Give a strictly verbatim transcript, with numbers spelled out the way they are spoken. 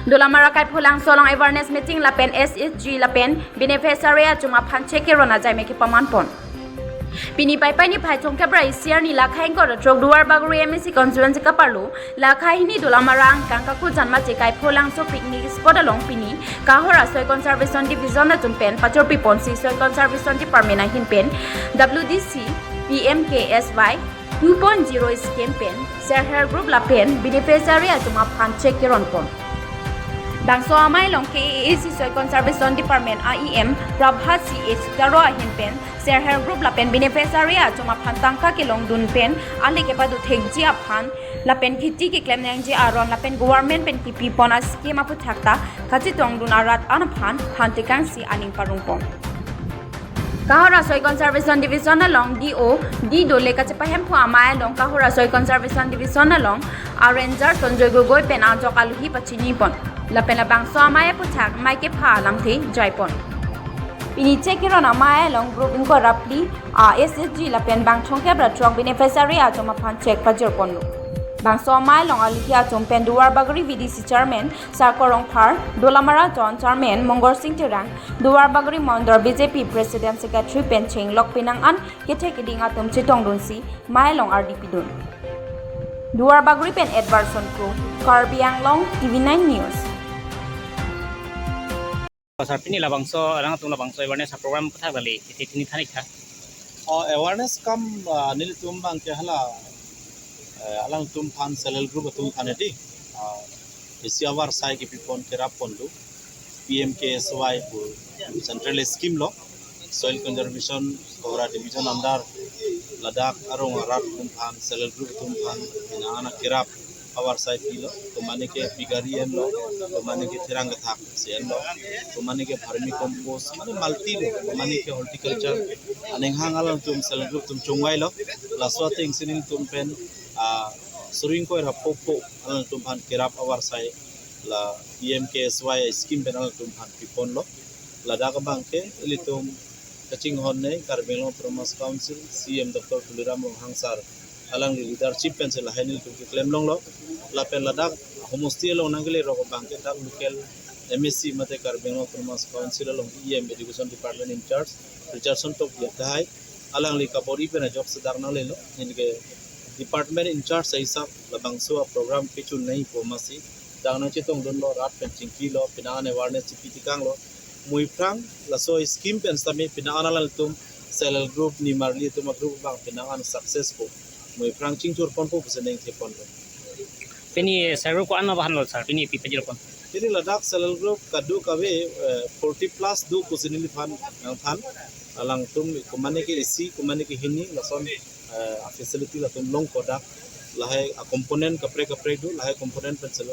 Dolamara Kaipholangso along awareness meeting lapen S H G lapen beneficiary atum aphan cheque keron ajai me kepaman pon. Pini Paipai niphai thomkep ra isi arni, Lakhai ingkoi ra throk Duarbagori M A C constituency kaparlo, Lakhai hini Dolamara angkang Kakujan mache Kaipholangso picnic spot along pini Kahora Soil Conservation Division atum pen pachorpi ponsi Soil Conservation Department ahin pen W D C P M K S Y two point zero scheme pen self help group lapen beneficiary atum aphan cheque keron pon. Bangso amei along K A A C Soil Conservation Department A E M Prabhat C H Taro ahin pen self help group lapen beneficiary atum aphan tangka kelongdun pen ale kepado thekji aphan lapen kheti keklem nangji aron lapen government pen kipi pon a scheme aputhak ta kachetongdun arat an aphan phan tekangsi aning parong pon. Kahora Soil Conservation Division along D O D Dole kachepahemphu amei along Kahora Soil Conservation Division along a ranger Tonjoy Gogoi pen ajok aluhi pachini pon. Lapen labangso amei aputhak mei kepha alamthe jai pon. Pini cheque keron amei along group ingkoi ra phli a S H G lapen bang thomkep ra throk beneficiary atum aphan cheque pajor ponlo. Bangso amei along aluhi atum pen Duarbagori V D C chairman Sarkor Rongphar, Dolamara Town chairman Mongol Sing Terang, Duarbagori Mondol B J P president secretary pen chenglok penang an kethe keding atum chetongdunsi mei along ardi pidun. Duarbagori pen Edwardson Kro, Karbi Anglong T V nine News. Sir, pini labangso, alangtum labangso awareness program aputhak kali, iti tini thanik tha. Oh, awareness kam, ah, nelitum abangke hala, eh, alangtum aphan self help group atum aphan edi, ah, isi avarsai kepi pon kerap pon do, P M K S Y pu central scheme lo, soil conservation Kohora division under ladak arong arat atum aphan self help group atum aphan pina ana kerap avarsai pilo, komatne ke pigari enlo, komatne ke therang kethak si enlo, komatne ke vermi compost, mane multi lo, komatne ke horticulture, aning hang alangtum self help group atum chongvai lo, laso ateng si nelitum pen, ah, suri ingkoi ra pho pho alangtum aphan kerap avarsai la P M K S Y scheme pen alangtum aphan pi ponlo, ladak abangke ilitum kachinghon ne Karbi Anglong Autonomous Council, C E M Doctor Tuliram Ronghang sir alangli leadership pensi lahai nelitum keklem longlo. Lapen ladak homosti along nangkele rok abangke dak local M A C mate Karbi Anglong Autonomous Council along E M Education Department in charge Richardson Tokbi tahai alangli kabor-i pen ajok sedak nanglelo. Neli ke department in charge ahisap labangso a program kechun nangji pu amatsi dak nangchetongdunlo, rat pen chingkilo, pina an awareness chipi tekanglo. Mui aphrang laso scheme pen sitame pina an alangtum self help group nimarli atum a group abang pina an successful. Mui aphrang chingchur ponpo pusi ningje ponlo. Pini self help group ko-an abahan lo sir, pini pi pajir pon. Pini ladak self help group kadokave, eh, forty plus do pusi neliphan nangthan. Alangtum komatne ke isi, komatne ke hini, lason, eh, facility latum long kodak. Lahai a component kaprek kaprek do, lahai component pen self